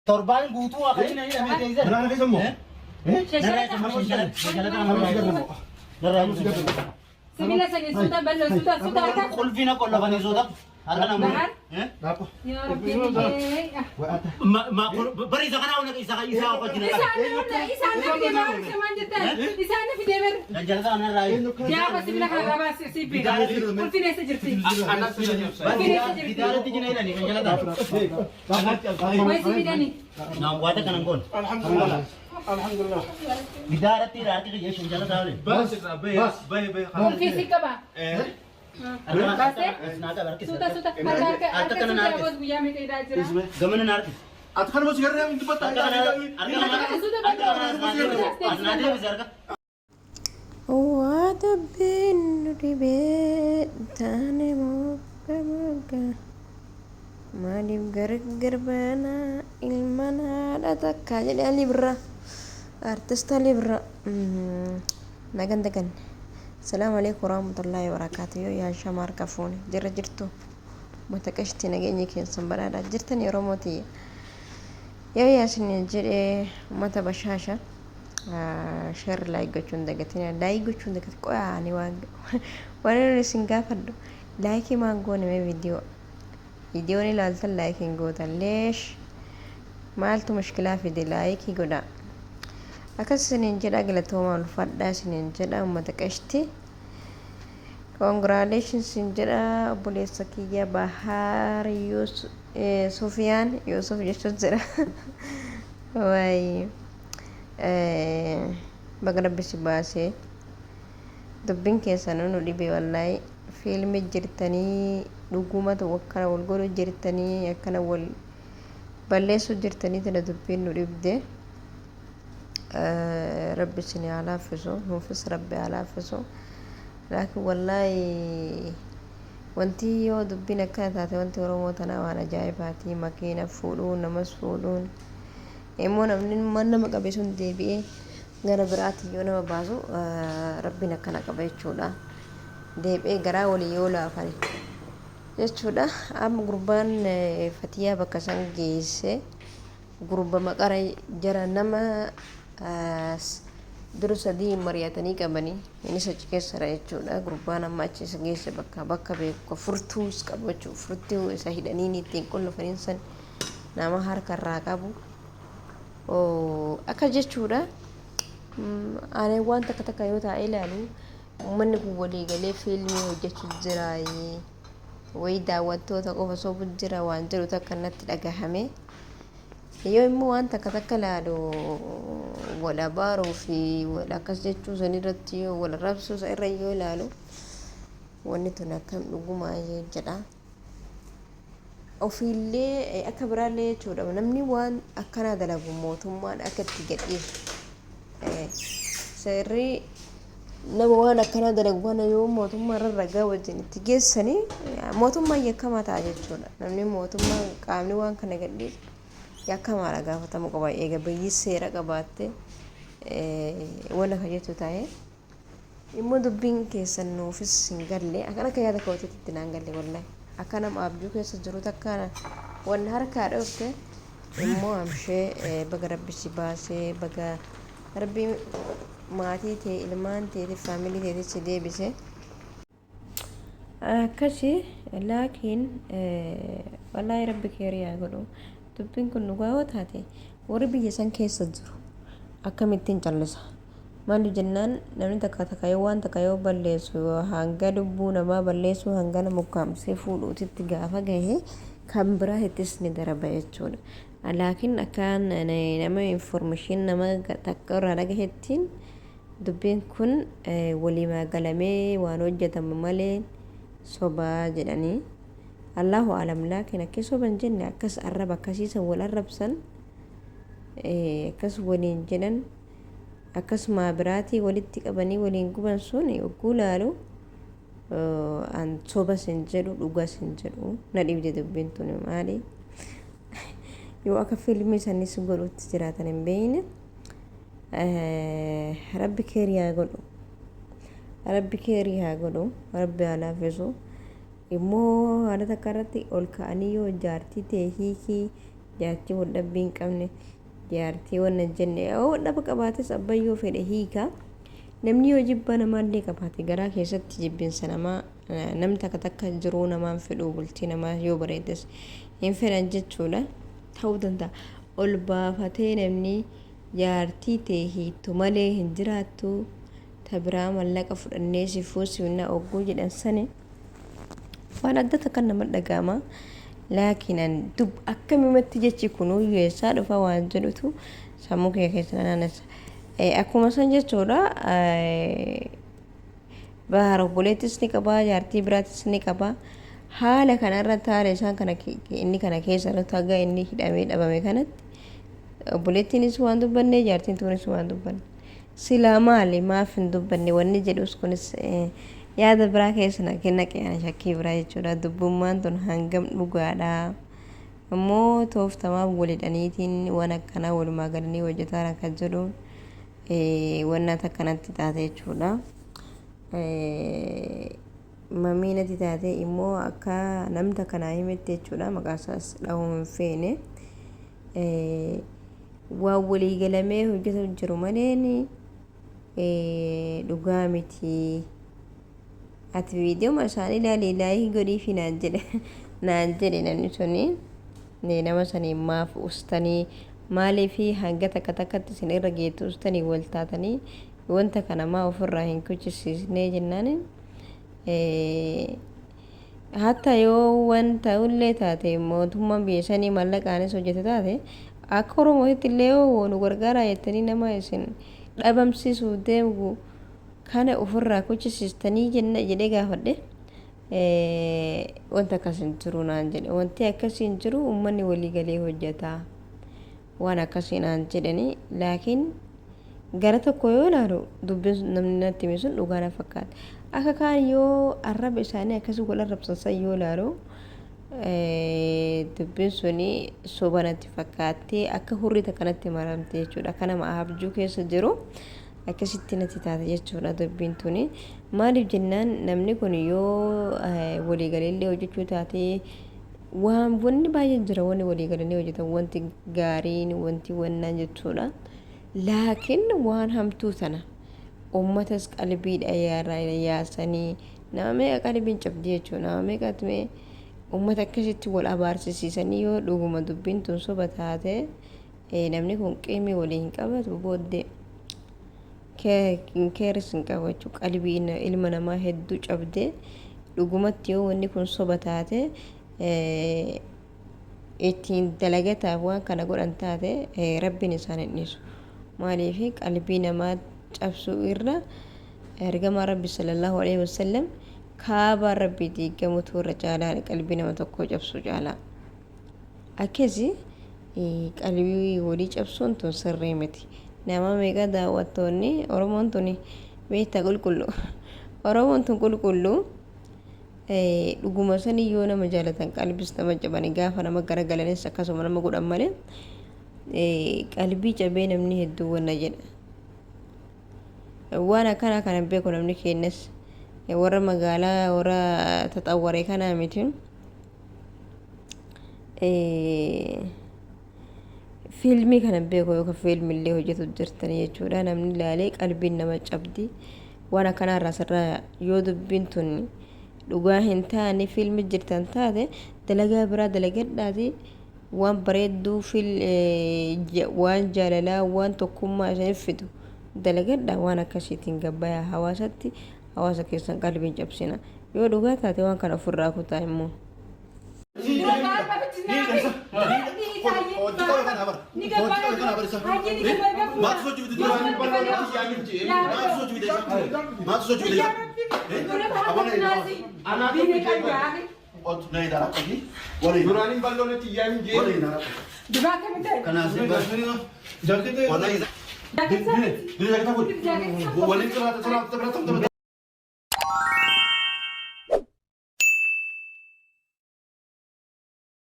Torbaan guutuu akka inni hidhamee teessan. Mana keessa immoo. Sibila sanii suuta bal'oo suuta suuta harka. Qulfiin akka qollofanii suuta. Harka namoota. Bahar. Yaa Rabbi. Bari isa kanaa isa isaa wajjin. Isaan na isaan na fidee baar shamaan jettan. Isaan na fidee bar. Jaljalata kanarraa. Yaa ba sibila kana rabaa si beeka. Qulfiin eessa jirti? Qulfiin eessa jirti? Gidaaratti jina hidhanii kan jalata. Way si fidani. Naan waata kanan goon. Alhamdulillah. Alhamdulillah. Gidaaratti harki kiyya shan jalata waliin. Qulfii si qaba. Baasee? Suuta suuta harka harka harka suuta yaabos guyyaa meeqa hidhaa jira? Gamana na harkis. Ati kanuma sigarree hin dubbatta. Harka Suuta bal'oo. Waa dubbiin nu dhibee taane mogga mogga maaliif gargar baana ilmaan haadha takkaa jedhe Alii Birraa artist Alii Birraa nagan daganne Salaamu alaikum warahmatullahi wabarakatuh yoo yaa shama harka fuune jirra jirtu mata qashti nageenyi keessan badhaadha jirtani Oromoo tiyya yoo yaa isin jedhe ummata bashaasha share like gochuun dagatina like gochuun dagatina qoyaa ani waan waan inni isin gaafadhu like maan goone mee viidiyoo viidiyoon ilaaltan like hin gootan leesh maaltu mushkilaa fide like godha akkas isiniin jedha galatoomaa ulfaadhaa isiniin jedha ummata qashti congratulations sin jedha obboleessa kiyya Bahaar Sufiyaan Yuusuf jechuun jedha wayi baga rabbi si baasee dubbin keessanuu nu dhibe wallaahi fiilmi jirtanii dhugumatu akkana wal godhu jirtanii akkana wal balleessuu jirtanii tana dubbiin nu dhibde rabbi isin haa laaffisu nuufis rabbi haa laaffisu laakiin wallaahi wanti yoo dubbiin akkana taate wanti oromoo tanaa waan ajaa'ibaati makiina fuudhuun namas fuudhuun immoo namni nama qabe sun deebi'ee gara biraatti yoo nama baasu rabbiin akkana qaba jechuudha deebi'ee garaa walii yoo laafan jechuudha amma gurbaan fatiyaa bakka san geesse Gurba maqara jara nama dura sadii mari'atanii qabanii innis achi keessara jechuudha. Gurbaan amma achi isa geesse bakka bakka beeku ka furtuus qabu jechuudha. Furtuu isa hidhanii ittiin qullufaniin san nama harka irraa qabu. Akka jechuudha. Ani waan takka takka yoo taa'ee ilaalu uummanni kun walii galee fiilmii hojjechuu jiraayii wayii daawwattoota qofa sobu jira waan jedhu takka natti dhagahame. Yoo immoo waan takka takka laalu wal abaaruu fi wal akkas jechuu san irratti yoo wal arrabsuu san irra yoo ilaalu wanni tun akkam dhugumaa jedha. Ofiillee akka biraallee jechuudha namni waan akkanaa dalagu mootummaan akka itti gadhiisu seerri nama waan akkanaa dalagu kana yoo mootummaa irra ragaa wajjin itti geessanii mootummaan yakkamaa ta'a jechuudha. Namni mootummaa qaamni waan kana gadhiisu yakkamaadha gaafatamuu qaba. Eega biyyi seera qabaatte waan akka jettu ta'e immoo dubbiin keessan nuufis hin galle akkan akka yaada kootiitti naan galle wallahi akka nama abjuu keessa jiru takka wanni harkaa dhoofte immoo amshee baga rabbi si baasee baga Rabbi maatii tee ilmaan teetiif faamilii teetiif si deebise. Akkasi laakiin wallaahi rabbi keerii haa godhu dubbiin kun dhugaa yoo taate warri biyya san keessa jiru akkamittiin callisa maali jennaan namni takka takka yoo waan takka yoo balleessu hanga lubbuu namaa balleessuu hanga nama ukkaamsee fuudhuutitti gaafa gahe kan biraa ittis ni daraba jechuudha. Laakiin akka nama information nama takka irraa dhagahettiin dubbiin kun waliimaa galamee waan hojjetamu malee sobaa jedhanii. Allahu alam laakiin akka soban jenne akkas arraba akkasiisan wal arrabsan akkas waliin jedhan akkasumaa biraatii walitti qabanii waliin guban sun yogguu laalu an sobas hin jedhu dhugas hin jedhu na dhibde dubbiin tuni maali yoo akka fiilmii sanis godhutti jiraatan hin beekne rabbi keerii haa godhu rabbi keerii haa godhu rabbi haa laaffisu. Immoo haala takka irratti ol ka'anii yoo jaartii tee hiikii, jaartii wal dhabbii hin qabne, jaartii wanna hin jenne, yoo wal dhaba qabaates abban yoo fedhe hiika. Namni yoo jibba namaallee qabaate, garaa keessatti jibbinsa namaa, namni takka takka jiruu namaan fedhuu, bultii namaa yoo bareedes hin fedhan jechuudha. Ta'uu danda'a. Ol baafatee namni jaartii tee hiittu malee hin jiraattu, ta biraa mallaqa fudhannee si fuusifna ogguu jedhan sani waan adda takka nama dhaga'ama. Laakiin an dub akkamimatti jechi kunuyyuu eessaa dhufa waan jedhutu sammuu kiyya keessa na naannessa. Akkuma san jechuudha, Bahar obboleettis ni qaba, jaartii biraatis ni qaba. Haala kanarratti, haala isaan kana inni kana keessa irratti, haga inni hidhamee dhabame kanatti obboleettiinis waan dubbanne, jaartiin tuunis waan dubbanne. Silaa maali, maaf hin dubbanne wanni jedhus kunis yaada biraa keessa na naqe, ani shakkii biraa jechuudha. Dubbummaan tun hangam dhugaadha? Immoo tooftamaaf walidhaniitiin waan akkanaa walumaa galanii hojjetaa kan jedhu wanna takka natti taate jechuudha. Mamii natti taate immoo akka namni takka naa himetti jechuudha, maqaa isaas dhahuu hin feene. Waan walii galamee hojjetu jiru maleen dhugaa miti. Ati viidiyoo isaanii ilaali, like godhiifi naan jedhe namni suni. Nama sanii maaf ustanii, maaliif hanga takka takkatti isin irra geettu ustanii wal taatanii wanta kana maa ofirraa hin kuchisiisnee jennaan, hatta yoo wanta illee taate, mootummaan biyya sanii mallaqaanis hojjete taate, akka Oromootitti illee yoo nu gargaaraa jettanii nama isin dhabamsiisuu deemu kana ofirraa kuchisiistanii jenna jedhee gaafadhe. Wanta akkas hin jiru naan jedhe. Wanti akkasii hin jiru, uummanni walii galee hojjeta waan akkasii naan jedhani. Laakiin gara tokko yoo ilaalu, dubbiin namni natti hime sun dhugaa na fakkaata. Akka kaan yoo arraba isaanii akkasii wal arrabsan san yoo ilaalu, dubbiin suni soba natti fakkaattee akka hurrii takka natti maramte jechuudha. Akka nama abjuu keessa jiru akkasitti natti taate jechuudha dubbiin tuni. Maaliif jennaan, namni kun yoo waliigaleellee hojjechuu taate, waan wanni baay'een jira, wanni waliigalanii hojjetan, wanti gaariin, wanti wannaan jechuudha. Laakiin waan hamtuu tana uummatas qalbiidha yaasanii nama meeqa qalbiin cabdi jechuudha. Nama meeqatti mee uummata akkasitti wal abaarsisiisanii, yoo dhuguma dubbiin tun soba taate, namni kun qiimii walii hin qabatu, booddee keeris hin qabu jechuudha. Qalbii ilma namaa hedduu cabdee, dhugumatti yoo wanni kun soba taate, ittiin dalagataaf waan kana godhan taate, Rabbiin isaan hin dhiisu. Maaliif, qalbii namaa cabsuu irra ergamaa Rabbi sallallahu alaihi wasallam kaabaa Rabbii diigamutu irra caalaa, qalbii nama tokkoo cabsuu caalaa. Akkasi qalbii walii cabsuun tun sirrii miti. Nama meeqa daawwattoonni Oromoon tuni beektaa qulqullu. Oromoon tun qulqullu, dhuguma sanii yoo nama jaalatan qalbis nama cabanii, gaafa nama garagalanis akkasuma nama godhan malee, qalbii cabee namni hedduu wanna jedha. Waan akkanaa kana beeku namni keenyas warra magaalaa, warra taxawwaree kanaa miti. Fiilmii kana beeku yookaan fiilmii illee hojjetu jirtanii jechuudha. Namni ilaalee qalbiin nama cabdi. Waan akkanaa irraa sirraa, yoo dubbiin tun dhugaa hin taane, fiilmii jirtan taate, dalagaa biraa dalagadhaati, waan bareedduu, waan jaalalaa, waan tokkummaa isiniif fidu dalagadha. Waan akkasiitiin gabbayaa hawaasatti, hawaasa keessan qalbiin cabsina. Yoo dhugaa taate, waan kana ofirraa kutaa immoo. Duraanin bal'oon itti yaamin jee. Waliin